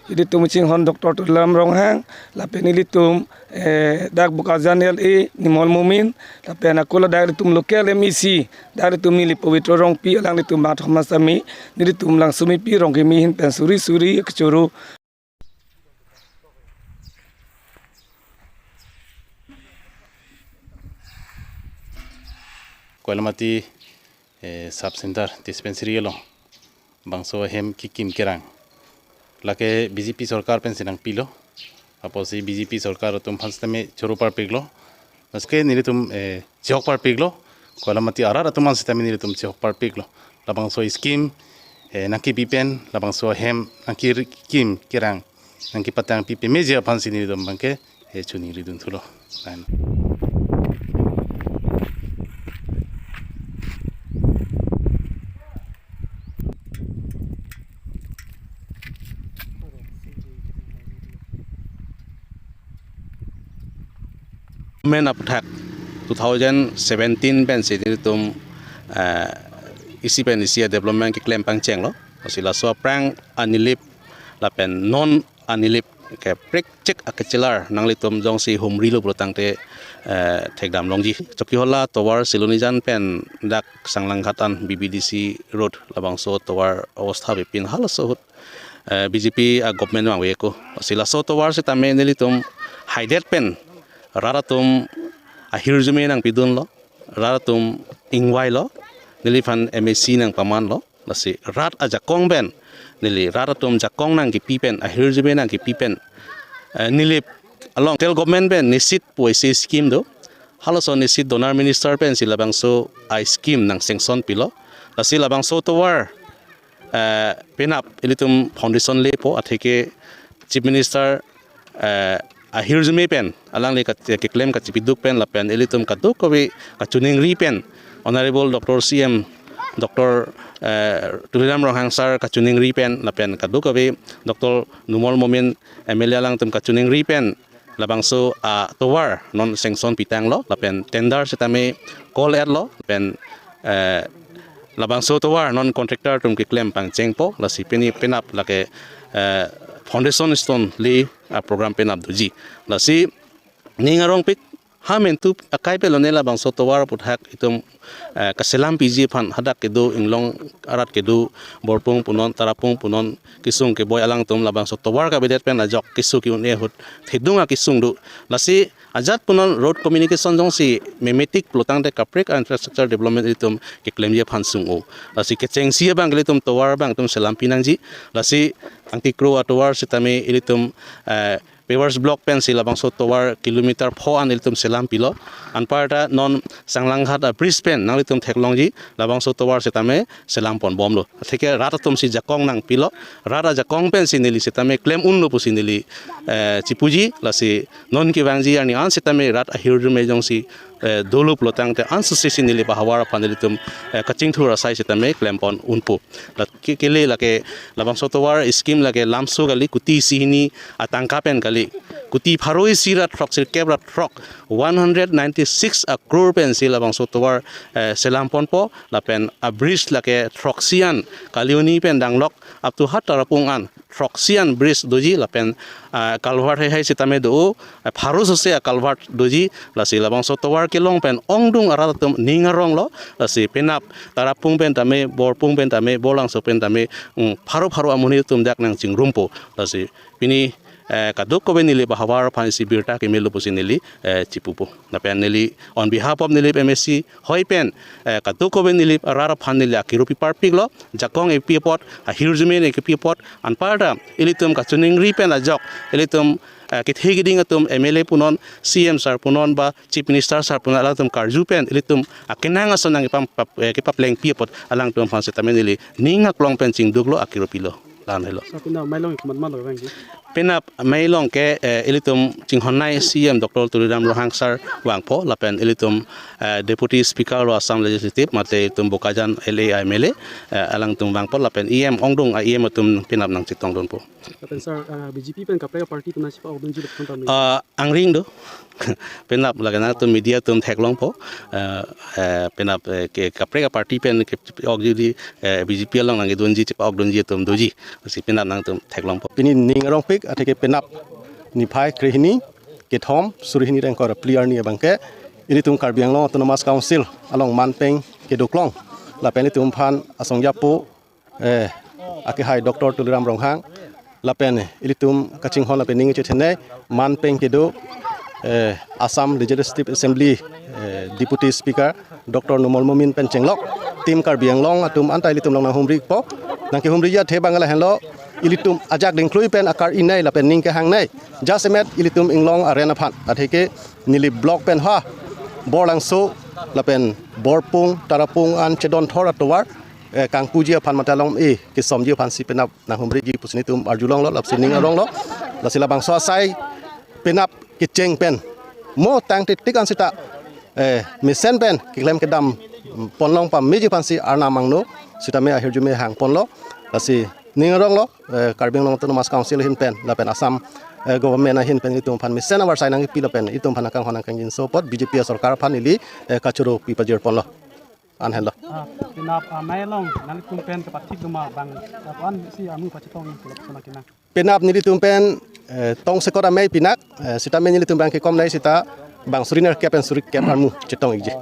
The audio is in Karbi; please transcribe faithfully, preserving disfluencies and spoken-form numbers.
Ilitum chinghon Doctor Tuliram Ronghang, lapen ilitum, eh, dak Bokajan L A Numal Momin, lapen ako ladak ilitum local M A C, dak ilitum neli Pavitra Rongpi, alanglitum bang thomas tame, nelitum Langsomepi Rongkeme ahin pen suri suri kechoro. Koilamati, eh, Sub Center Dispensary along bangso ahem kekim kerang lake B J P sorkar pensi nangpilo. Apotsi B J P sorkar atum aphan sitame choro parpiklo. Maske nelitum, eh, chihok parpiklo. Koilamati arat atum aphan sitame nelitum chihok parpiklo. Labangso scheme, eh, nangkepi pen, labangso ahem nangkekim kerang, nangkepatangpi pemeji aphansi nelitum abangke, eh, choningridun thulo. Lain. Men aphuthak two thousand seventeen pensi nelitum, eh, isi pen isi a-development keklem pangchenglo. Lasi laso aphrang anilip lapen non anilip kaprek chek akechelar nanglitum jongsi humrilo pulotangte, eh, thekdam longji. Chokihola tovar Silonijan pen dak Sanglanghat an B B D C road labangso tovar obostha bepin halaso ahut, eh, B J P a-government vangve ako. Lasi laso tovar sitame nelitum haidet pen rat atum ahirjume nangpidunlo, rat atum ingvailo, neliphan M A C nangpamanlo. Lasi rat ajakong pen, neli rat atum jakong nangkepi pen, ahirjume nangkepi pen, eh, neli along central government pen NESHID pu isi scheme do. Halaso NESHID donor minister pensi labangso a-scheme nang-sanction pilo. Lasi labangso tovar, eh, penap ilitum foundation lepo, atheke Chief Minister, eh, ahirjume pen, alangli kat-, keklem kachipiduk pen, lapen ilitum kadokave kachoningri pen, Honorable Doctor C M, Doctor, eh, Tuliram Ronghang sir kachoningri pen, lapen kadokave Doctor Numal Momin M L A alangtum kachoningri pen, labangso atovar non sanction pitanglo, lapen tender sitame call etlo, lapen, eh, labangso tovar non contractor atum keklem pangchengpo, lasi pini penap lake, eh, foundation stone le a-program penap doji. Lasi ning arongpik, ha mentu akai pelone labangso tovar aphuthak itum, eh, kaselam piji aphan, hadak kedo Inglong arat kedo Borpung punon, Tarapung punon, kesung keboi alangtum labangso tovar kavedet pen ajok keso ke-un-e ahut thedung akesung do. Lasi ajat punon road communication jongsi memetik pulotangte kaprek infrastructure development itum keklemji aphan sung-o. Lasi kechengsi abang ilitum tovar abang itum selam pinangji. Lasi angti kro atovar sitame ilitum, eh, pavers block pensi labangso tovar kilometer pho an ilitum selam pilo. Anparta non Sanglanghat a-bridge pen nanglitum theklongji, labangso tovar sitame selam ponbomlo. Atheke rat atumsi jakong nangpilo, rat ajakong pensi neli sitame klem unlo pusi neli, eh, chipuji, lasi non kevangji arni an sitame rat ahirjume jongsi, eh, dolo pulotangte ansose si neli pahavar aphan nelitum, eh, kachingthur asai sitame klem pon unpo. La ke-, kele lake labangso tovar scheme lake lamso kali, kuti isi hini atangka pen kali. Kuti pharo isi ra throk sirkep ra throk, one hundred ninety six a crore pensi labangso tovar, eh, selam ponpo, lapen a-bridge lake throksi an Kalioni pen danglok up to ha Tarapung an throksi an bridge doji, lapen, ah, culvert heihei sitame do, ah, pharo sose a-culvert doji, lasi labangso tovar kelong pen ongdung arat atum ning aronglo, lasi penap Tarapung pen tame, Borpung pen tame, Borlangso pen tame, mm, pharo pharo amonit atum dak nangchingrumpo, lasi pini, eh, kadokave neli pahavar aphan isi birta kemelo pusi neli, eh, chipupo. Lapen neli on behalf of neli M A C hoi pen, eh, kadokave neli arat aphan neli akirupi parpiklo, jakong epi apot, ahirjume ne kepi apot, anparta ilitum kachoningri pen ajok, ilitum, eh, kethe keding atum M L A punon, C M sir punon ba Chief Minister sir punon alangtum karju pen, ilitum akenang ason nangkepam-, pap-, eh, kepaplengpi apot alangtum aphan sitame neli ning aklong pen chingduklo, akirupilo. Lahenlo. Sir, pini amei along komat ma lo vangji? Penap amei along ke, eh, ilitum chinghonnei C M Doctor Tuliram Ronghang sir vangpo, lapen ilitum, eh, Deputy Speaker lo Assam Legislative, mate ilitum Bokajan L A M L A, eh, alangtum vangpo, lapen E M ongdung a-E M atum penap nangchetongdunpo. Lapen sir, eh, B J P pen kaprek a-party pen nangchepa-okdunji lo pon tame? Ah, angring do. Penap lake nangtum media atum theklongpo. Eh, eh, penap, eh, ke kaprek a-party pen ke okji di, eh, B J P along nangkedunji, chepa-okdunji atum doji. Si penap nangtum theklongpo. Pini ning arongpik atheke penap niphai krehini kethom suri hini ingkoi ra phli arni abangke ilitum Karbi Anglong Autonomous Council along manpeng kedoklong lapen ilitum aphan asong japo, eh, akehai Doctor Tuliram Ronghang lapen ilitum kachinghon lapen ning chethenei manpeng kedo, eh, Assam Legislative Assembly, eh, Deputy Speaker Doctor Numal Momin pen chenglok Team Karbi Anglong atum anta ilitum along nanghumripo. Nangkehumri athe abang lahenlo, ilitum ajak dingklui pen akar inei lapen ning kehangnei. Jasemet ilitum inglong aren aphan atheke neli block pen ha Borlangso lapen Borpung, Tarapung an chedon thor atovar, eh, kangpuji aphan mate along, eh, kesomji aphan si penap nanghumriji pusi nelitum arjulonglo, lasi ning aronglo. Lasi labangso asai penap kecheng pen mo tangte tik an sita, eh, mesen pen keklem kedam ponlong pameji aphan si Arnam angno sitame ahirjume hangponlo. Lasi ning aronglo, eh, Karbi Anglong Autonomous Council ahin pen lapen Assam, eh, government ahin pen itum aphan mesen avarsai nangkipi lapen itum aphan nangkanghon nangkangjinso apot B J P asorkar aphan ili, eh, kachoro pi pajirponlo. An henlo. Ah, penap amei along nanglitum pen kapathik doma bang apan si amu pachetong kelok sama kina. Penap nelitum pen, eh, tongsekot amei pinak, eh, sitame nelitum bang kekom nai sita bang suri nerkep pen suri kep amu chetong ikji.